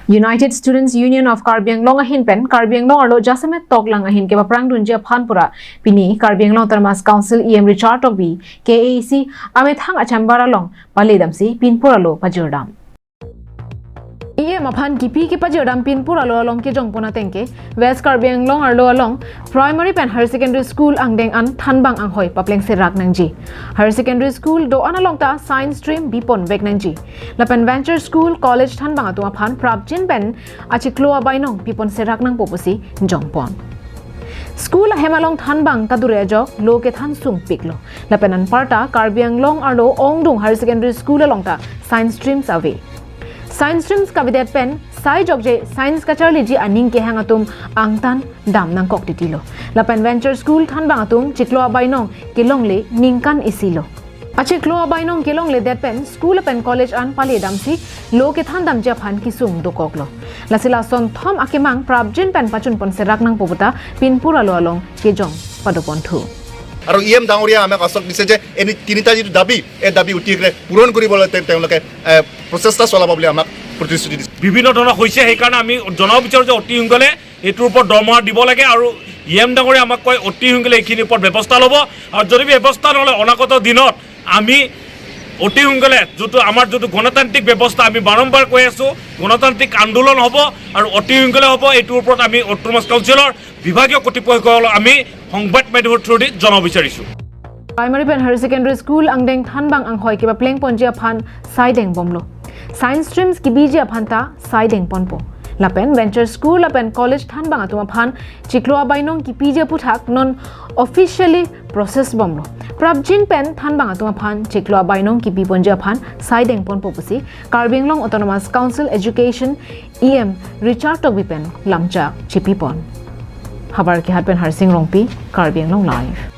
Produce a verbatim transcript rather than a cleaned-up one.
United Students Union of Karbi Anglong ahin pen Karbi Anglong arlo jasemet toklang ahin kepaprang dunji aphan pura pini Karbi Anglong Autonomous Council E M Richard Tokbi, K A A C amethang a-chamber along pale damsi pinpur alo pajirdam. E M aphan kipi kepajirdam pinpur alo along kejongpon ateng ke West Karbi Anglong arlo along primary pen higher secondary school angdeng an thanbang anghoi papleng serak nangji. Higher secondary school do-an along ta science stream bipon vek nangji. Lapen venture school, college thanbang atum aphan prapjin pen achiklo abainong pipon serak nangpo pusi jongpon. School ahem along thanbang kadure ajok lo kethan sungpiklo. Lapen anparta Karbi Anglong arlo ongdung higher secondary school along ta science streams ave. Science streams kavedet pen sai jokje science kacharliji aning kehang atum angtan dam nangkok titilo. Lapen venture school thanbang atum chiklo abainong kelongle ningkan isilo. Achiklo abainong kelongledet pen school pen college an pale damsi lo kethan damji aphan kesung dokoklo. Lasi lason thom akemang prapjin pen pachunpon serak nangpo puta pinpur alo along kejong padoponthu. আৰু E M ডাঙৰীয়া আমাক আচলতে দিছে যে এনে তিনিটা যিটো দাবী, এই দাবী অতি শীঘ্ৰে পূৰণ কৰিবলৈ তেওঁ- তেওঁলোকে এ, প্ৰচেষ্টা চলাব বুলি আমাক প্ৰতিশ্ৰুতি দিছে। বিভিন্ন ধৰণৰ হৈছে। সেইকাৰণে আমি জনাব বিচাৰোঁ যে অতি সোনকালে এইটোৰ ওপৰত দৰমহা দিব লাগে আৰু ই এম ডাঙৰীয়া আমাক কয় অতি সোনকালে এইখিনিৰ ওপৰত ব্যৱস্থা ল'ব। আৰু যদি ব্যৱস্থা নলয়, অনাগত দিনত আমি অতি সোনকালে যিটো আমাৰ যিটো গণতান্ত্ৰিক ব্যৱস্থা, আমি বাৰম্বাৰ কৈ আছোঁ, গণতান্ত্ৰিক আন্দোলন হ'ব আৰু অতি সোনকালে হ'ব। এইটোৰ ওপৰত আমি অট'নমাছ কাউন্সিলৰ বিভাগীয় কৰ্তৃপক্ষসকলক আমি সংবাদ মাধ্যমৰ থ্ৰুদি জনাব বিচাৰিছোঁ। Primary pen higher secondary school angdeng thanbang anghoi kepaplengponji aphan saideng bomlo. Science streams kibiji aphan ta saideng ponpo. Lapen venture school lapen college thanbang atum aphan chiklo abainong kipiji aputhak non officially process bomlo. Prapjin pen thanbang atum aphan chiklo abainong kipiponji aphan saideng ponpo pusi Karbi Anglong Autonomous Council Education E M Richard Tokbi pen lamchak chipipon. Havar Kehat pen Harsing Rongpi, Karbi Anglong Live.